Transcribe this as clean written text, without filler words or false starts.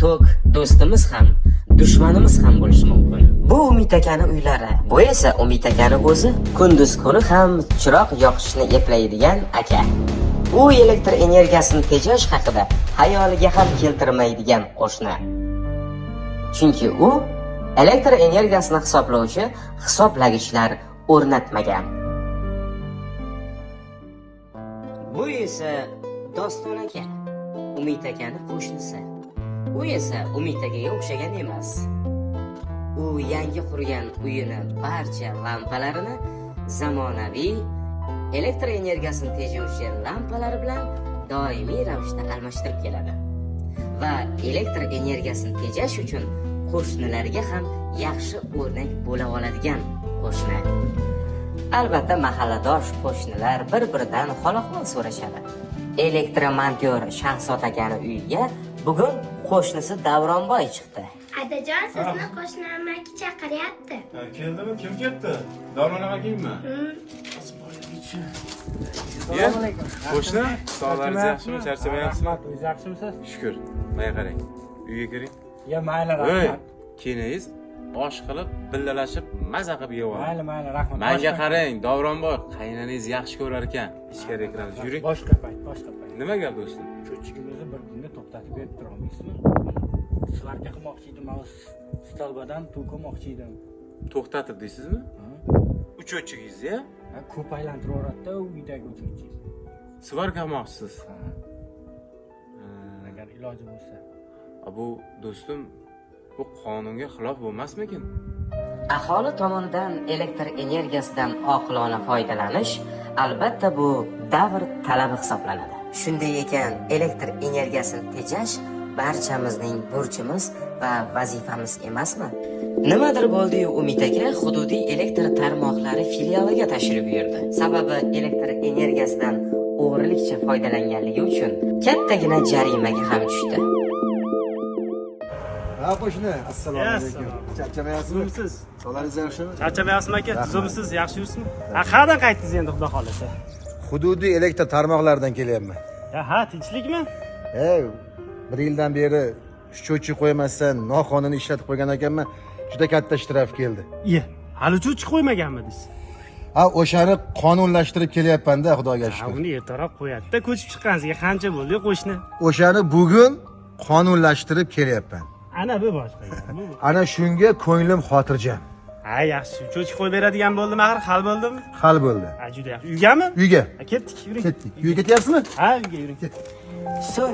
Tok do'stimiz ham, dushmanimiz ham bo'lishi mumkin. Bu Umid akani uylari. Bu esa Umid akani o'zi. Kunduz kuni ham chiroq yoqishni eplaydigan aka. U elektr energiyasini tejash haqida xayoliga ham keltirmaydigan qo'shni. Chunki u elektr energiyasini hisoblovchi hisoblagichlar o'rnatmagan. Bu esa Doston aka, Umid akani qo'shnisi. U esa Umid akaga o'xshagan emas. U yangi qurgan uyini barcha lampalarini zamonaviy elektr energiyasini tejovchi lampalar bilan doimiy ravishda almashtirib keladi. Va elektr energiyasini tejash uchun qo'shnilarga ham yaxshi o'rnak bo'la oladigan qo'shni. Albatta mahalladosh qo'shnilar bir-biridan hol-ahvol so'rashadi. Elektromontyor Shahzod akani uyiga bugun qo'shnisi Davronboy chiqdi. Adajon, sizni qo'shni amaki chaqiryapti. Keldimi? Kim ketdi? Davron amakingmi? Assalomu alaykum. Qo'shni, sog'ligingiz yaxshimi? Charchamayapsizmi? Rahmat, o'zingiz yaxshimisiz? Shukr. Menga qarang. Uyga kiring. Ya mayli, Ey, rahmat. kelingiz osh qilib, billalashib, maza qilib yeb oladi. Mayli, mayli, rahmat. Menga qarang, Davronboy, qaynanangiz yaxshi ko'rar ekan. Ichkariga kiramiz. Yuring. Boshqa payt, boshqa payt. Nima gap do'stim? Cho'chigimizni bir kunga to'xtatib berib tura olmaysizmi? Svarka qilmoqchi edim, mana stolbadan tok olmoqchi edim. To'xtatib deysizmi? Uchuvchingizni-ya? Ha, ko'p aylantiraveradi-da uydagi uchuvchi. Svarka qilmoqchisiz. Agar iloji bo'lsa. Bu do'stim, bu qonunga xilof bo'lmasmikin? Aholi tomonidan elektr energiyasidan oqilona foydalanish albatta bu davr talabi hisoblanadi. Shunday ekan, elektr energiyasini tejash barchamizning burchimiz va vazifamiz emasmi? Nimadir bo'ldi-yu Umid aka hududiy elektr tarmoqlari filialiga tashrif buyurdi. Sababi elektr energiyasidan o'g'rilikcha foydalanganligi uchun kattagina jarimaga ham tushdi. Ha qo'shni, assalomu alaykum. Charchamayapsizmi? Tuzumsiz. Sog'ligingiz yaxshimi? Charchamayapsizmi aka? Tuzumsiz, yaxshi yuribsizmi? Ha, qayerdan qaytdingiz endi xudo xolasa? Hududiy elektr tarmoqlaridan kelyapman. Ya ha, tinchlikmi? Bir yildan beri счетчик qo'ymasdan noqonuniy ishlatib qo'ygan ekanman. Juda katta shtraf keldi. Iya, hali cho'chik qo'ymaganmidingiz? Ha, o'shani qonunlashtirib kelyapman-da, Xudoga Ha, shukr. uni ertaroq qo'yadi-da, ko'chib chiqqaningizga qancha bo'ldi qo'shni? O'shani bugun qonunlashtirib kelyapman. Ana bu boshqa gap. Bu. Ana shunga ko'nglim xotirjam. Ha, yaxshi. Cho'chik qo'yib beradigan bo'ldimi axir? Hal bo'ldimi? Hal bo'ldi. Ha, juda yaxshi. Uygami? Uyga Ha, ketdik, yuring. ketdik. Uyga ketyapsizmi? Ha, uyga yuring. So'ng